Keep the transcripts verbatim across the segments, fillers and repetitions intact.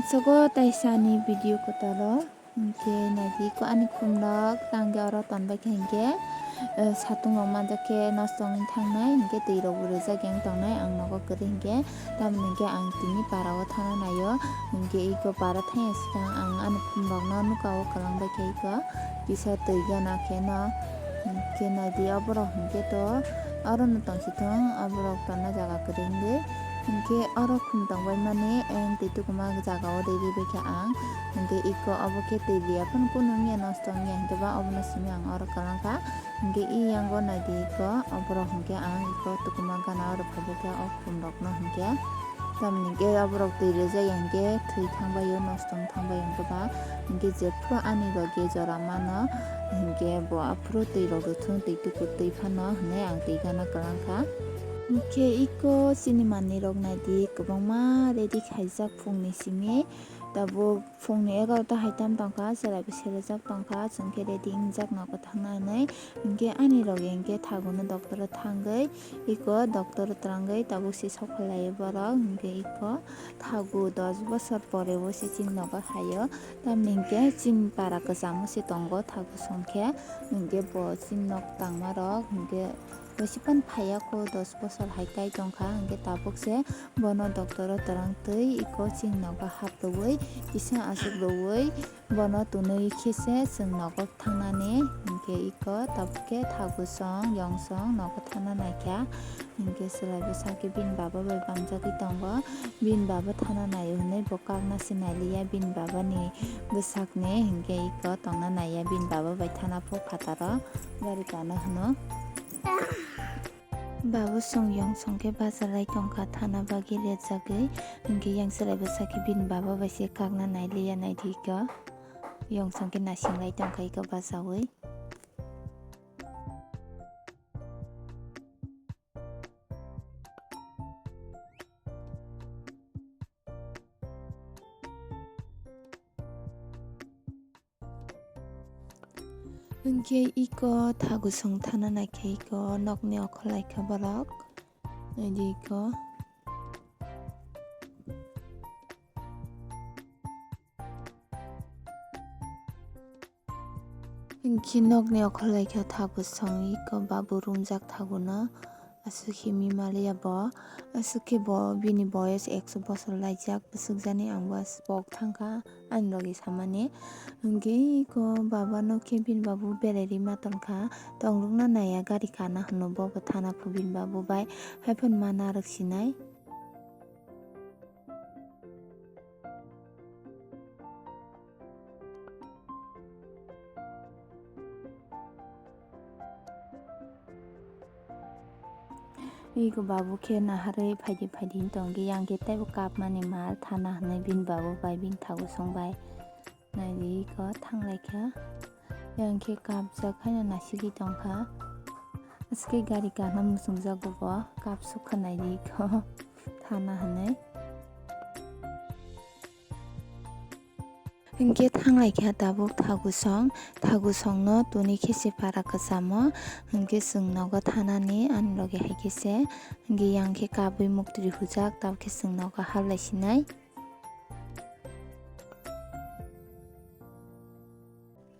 Sogo taisani video kotoro, hingke naidi ko ani khumrok tangke oro tonbaikha hingke, eh, satung rok manjakhe nosto wngwi thangnai, hingke twi rok bo rijak yang tongnai ang nogo kwrwi hingke, tamoni hingke ang tini para o thana naio, hingke iko para thangya swkang ang ani khumrok no nuka o kwlangbaikha iko kisa twi gana kheno, hingke naidi oborok hingke to oro no tongsi thung, oborok tonna jaga kwrwi wngwi. Hingke oro khum tongbaimani ayang twi tukuma jaga o riri baikha ang. Hingke iko obo khe twi liya phano kunu wngya nosto wngya hingke ba obono simi ang oro kwlangkha. Hingke i yango naidi iko oborok hingke ang iko tukuma gana o rwphaikha o khum rokno hingke. Tamoni hingke oborok twi rijak ya hingke thwi thangbaio nosto wng thangbaio hingke ba hingke jephru ani rok ge jora mano hingke bo aphuru twi rok rwthwng twi tukur twi phano hinui ang twi gana kwlangkha. Hingke iko chini manwi rok naidi kwbangma ready khaijak phungni simi tabuk phungni egarota hai tam tongkha chwlaibo serejak tongkha chwngkhe ready wngjak nogo thangna hinui hingke ani rok hingke thaguno doctoro thangwi iko doctoro twrangwi tabuk se sokphalai borok hingke iko thagu dos bosor pore bo se chini nogo haio tamni hingke chini para kwchamo se tongo thagu songkhe hingke bo chini nok tangma rok hingke. Bosi phano phaiya ko dos bosor hai kai tongkha, hingke tabuk se bono doctor o twrang twi iko chini nogo hap rwui kisa aswk rwui bono tunui khe se chwng nogo thangnani, hingke iko tabuk khe thagu song yong song nogo thangna naikha, hingke chwlai bwsa khe bini baba bai bamjagwi tongo, bini baba thana naio hinui bo kakna se nailiya bini baba ni bwsakni, hingke iko tongna naiya bini baba bai thana pho phataro gari kana hwno. Babu song yong song khe bachalai tongkha thana bagwi rejagwi, hwnkhe yang chwlai bwsa khe bini baba bai se kakna nailiya naidi kha. Yong song khe nasinglai tongkha iko bachaui. Hwnkhe iko thagu song thana naikhe iko nokni okholai kha borok. Naidi iko. Hwnkhe nokni okholai kha thagu song iko babu rumjak thaguno. Aswk himwi maliya bo, aswk khe bo bini boyes ekso bosor laijak, bwswk jani ang bo aswk pok thangkha ani logi samani. Hwnkhe iko baba no khe bini babu berai rima tongkha, tongrwkna naiya gari kana hwno bo bo thana phu bini babu bai, haiphano ma narwk sinai. Iko babu khe naharwi phaidi phaidi tongkhe, yang khe teibo kapmani mal thana hwnwi bini babu bai bini thagu song bai. Naidi iko thanglai kha. Yang khe kapjak haino nasigwi tongkha. Aswk khe gari kana muchungjago bo, kapsuk kha naidi iko thana hwnwi. Hwnkhe thanglai kha tabuk thagu song, thagu songno tuni khe se para kwchamo, hwnkhe chwng nogo thanani ani logi hai khe se, hwnkhe yang khe kabui muktwi hujak, tabuk khe chwng nogo hablai sinai.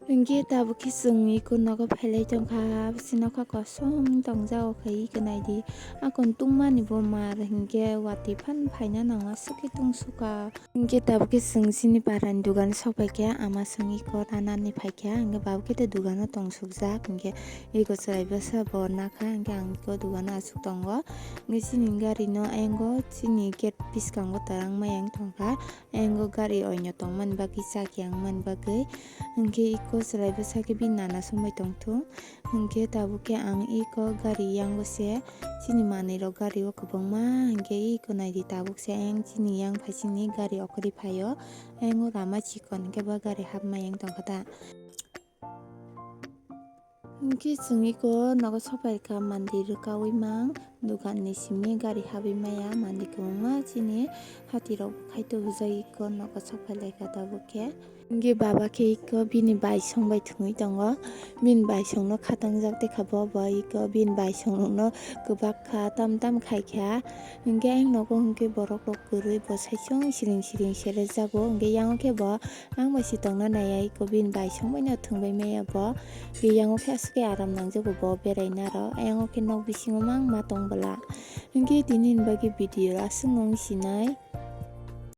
Hwnkhe tabuk khe chwng iko nogo phailai tongkha, bisi nokha kosom tongjago khe iko naidi, akon tungmani bo mar hwnkhe watwi phan phaina nango aswk khe tungsukha. Hwnkhe tabuk khe chwng chini parani dogano sok phaikha, ama chwng iko ranani phaikha, hwnkhe babuk khe tei dogano tongsukjak, hwnkhe iko chwrai bwsa bo nakha, hwnkhe ang iko dogano aswk tongo. Hwnkhe chini gari no ayango chini gate bwskango twrang maya wng tongkha, ayango gari oino tongmani bagwi chakya wngmani bagwi, hwnkhe iko chwrai bwsa khe bini nana songbai tongthung. Hwnkhe tabuk khe ang iko gari yango se chini manwi rok gari o kwbangma, hwnkhe iko naidi tabuk se ayang chini yang phai chini gari okhorwi phaio, ayang o lama chikon hwnkhe ba gari hapma yang tongkha ta. Hwnkhe chwng iko nogo sokphaikha mandir kaui mang. Dukan ni simi gari habwi maya, malik kwbangma chini hati rok khai to hujai iko nogo sok phai lai kha tabuk khe. Hwnkhe baba khe iko bini bai song bai thwngwi tongo, bini bai song no khatang jak tei kha bo, bo iko bini bai song rok no kwbak kha, tam tam khai kha. Hwnkhe ayang nogo hwnkhe borok rok kwrwi bo saichung siring siring sere jago, hwnkhe yango khe bo ang bai si tongna naiya iko bini bai song bai no thwngbai maya bo. Hwnkhe yango khe aswk khe aram nang jago bo berai naro, ayang o khe nok bisingo mang ma tong bwla. Hwnkhe tini ni bagwi video aswk no wng sinai.